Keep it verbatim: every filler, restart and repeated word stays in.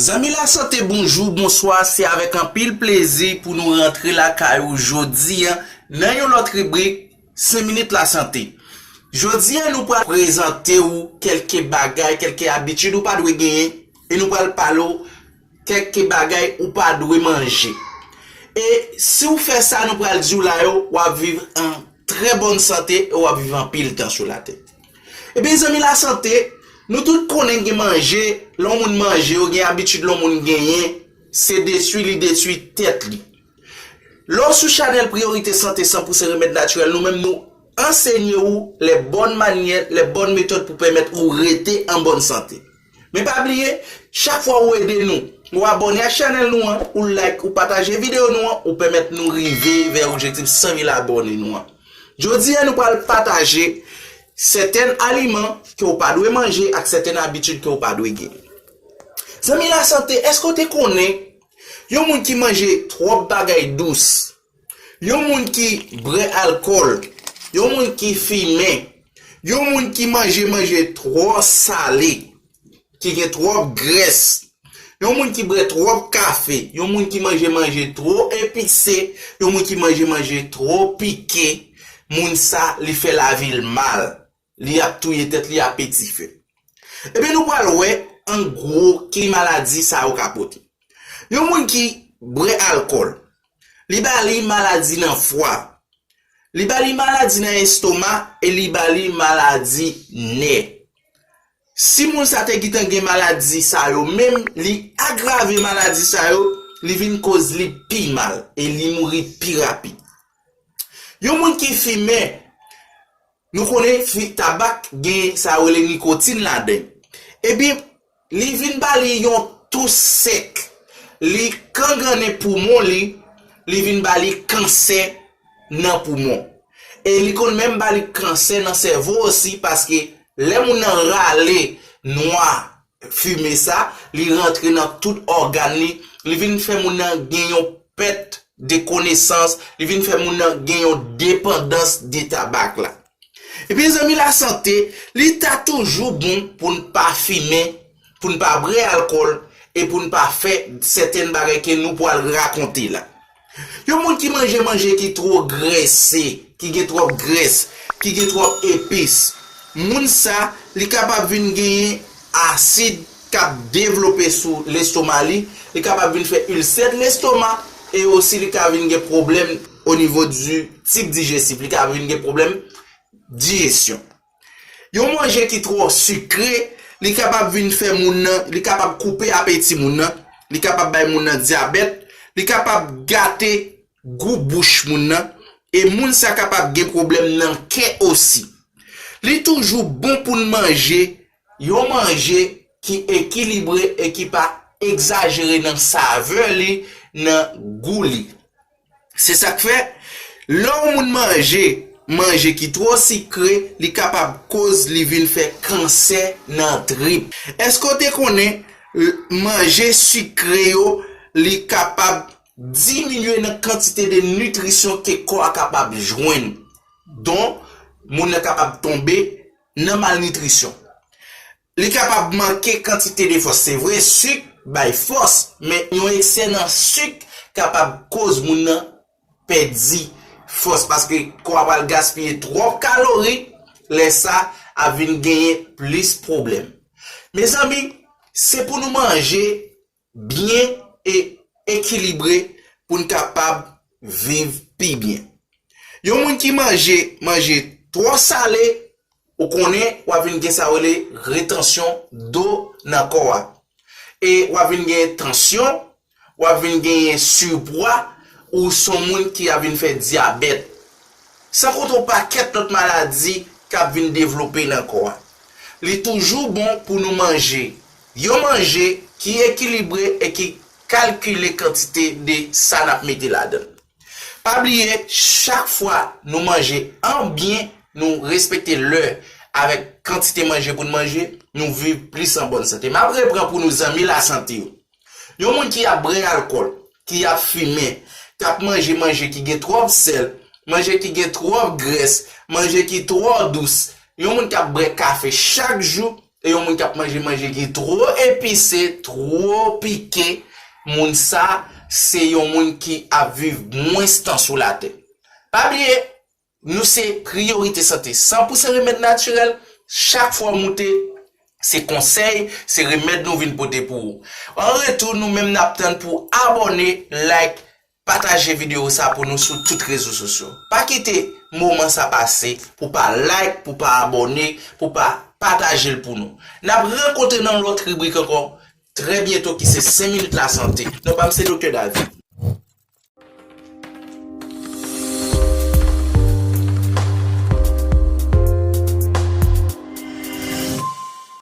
Zanmi lasante, bonjou, bonswa. Se avèk anpil plezi pou nou rantre lakay ou jodi a nan yon lòt ribrik, senk minit lasante. Jodi a, nou pral prezante ou kèlke bagay, kèlke abitid ou pa dwe genyen, e nou pral pale w kèlke bagay ou pa dwe manje. E si w fè sa nou pral di w la yo, w ap viv an trè bòn sante e w ap viv anpil tan sou latè. Ebyen, zanmi lasante, nou tout konnen gen manje, lè yon moun manje, yo gen abitid lè yon moun genyen, se detwi li detwi tèt li. Lè w sou chanèl Priyorite Sante san pou san remèd natirèl, nou menm nou ansenye ou les bonnes manières, les bonnes méthodes pou pèmèt ou rete an bòn sante. Men pa bliye, chak fwa ou ede nou, ou abòne ak chanèl nou an, ou like, ou pataje videyo nou an, ou pèmèt nou rive vè objektif san mil abòne nou an. Jodi a, nou pral pataje sèten aliman ke w pa dwe manje ak sèten abitid ke w pa dwe gen. Zanmi lasante, èske w te konnen yon moun ki manje twòp bagay dous, yon moun ki bwè alkòl, yon moun ki fimen, yon moun ki manje manje twò sale, ki gen twòp grès, yon moun ki bwè twòp kafe, yon moun ki manje manje twò epise, yon moun ki manje manje twò pike, moun sa, li fè lavi l mal. Li ap touye tèt li a peti fe. Ebyen, nou pral wè an gwo ki maladi sa yo ka pote. Yon moun ki bwè alkòl, li ba li maladi nan fwa, li ba li maladi nan estoma e li ba li maladi nè. Si moun sa te gentan gen maladi sa yo menm, li agrave maladi sa yo, li vin koz li pi mal e li mouri pi rapid. Yon moun ki fimen, nou konnen fi, tabak gen sa yo rele nikotin ladan l. Ebyen, li vin ba li yon tous sèk, li kangannen poumon li, li vin ba li kansè nan poumon. E li konn menm ba li kansè nan sèvo osi, paske lè moun nan rale nwa fimen sa, li rantre nan tout ògàn li, li vin fè moun nan gen yon pèt de konesans, li vin fè moun nan gen yon depandans de tabak la. Ebyen, zanmi lasante, li ta toujou bon pou n pa fimen, pou n pa bwè alkòl e pou n pa fè sèten bagay ke nou pral rakonte la. Yon moun ki manje manje ki twò grese, ki gen twòp grès, ki gen twòp epis, moun sa, li kapab vin genyen asid k ap devlope sou lestoma li, li kapab vin fè ilsè lestoma, e osi li ka vin gen pwoblèm o nivo di tib dijestif, li ka vin gen pwoblèm dijesyon. Yon manje ki twò sikre, li kapab vin fè moun nan, li kapab koupe apeti moun nan, li kapab bay moun nan dyabèt, li kapab gate gou bouch moun nan, e moun sa kapab gen pwoblèm nan kè osi. Li toujou bon pou n manje yon manje ki ekilibre e ki pa egzajere nan savè li, nan gou li. Se sa k fè, lè yon moun manje manje ki twò sikre, li kapab koz li vin fè kansè nan trip. Èske w te konnen, l-, manje sikre yo, li kapab diminye nan kantite de nitrisyon ke kò a kapab jwenn? Donk, moun nan kapab tonbe nan malnitrisyon. Li kapab manke kantite de fòs. Se vre, sik bay fòs, men yon eksè nan sik kapab koz moun nan pèdi fòs, paske kò a pral gaspiye twòp kalori, lè sa ap vin genyen plis pwoblèm. Mezanmi, se pou nou manje byen e ekilibre pou n kapab viv pi byen. Yon moun ki manje manje twò sale, ou konnen w ap vin gen sa yo rele retansyon do nan kò a. E w ap vin gen tansyon, w ap vin genyen sipwa, ou s on moun ki ap vin fè dyabèt. San konte yon pakèt lòt maladi k ap vin devlope nan kò a. Li toujou bon pou nou manje yon manje ki ekilibre e ki kalkile kantite de sa n ap mete ladan l. Pa bliye, chak fwa nou manje an byen, nou respekte lè avèk kantite manje pou n manje, nou viv plis an bòn sante. M ap repran pou nou zanmi lasante yo. Yon moun ki ap bwè alkòl, ki ap fimen, k ap manje manje ki gen twòp sèl, manje ki gen twòp grès, manje ki twò dous, yon moun k ap bwè kafe chak jou, e yon moun k ap manje manje ki two epise, two pike, moun sa se yon moun ki ap viv mwens tan sou latè. Pa bliye, nou se Priyorite Sante, san pou san remèd natirèl. Chak fwa w moute, se konsèy, se remèd nou vin pote pou ou. An retou, nou menm n ap tann pou abòne, like, pataje videyo sa pou nou sou tout rezo sosyo. Pa kite moman sa pase pou pa like, pou pa abòne, pou pa pataje l pou nou. N ap rankontre nan lòt ribrik ankò trè byento ki se senk minit lasante. Non pa m se Doktè David.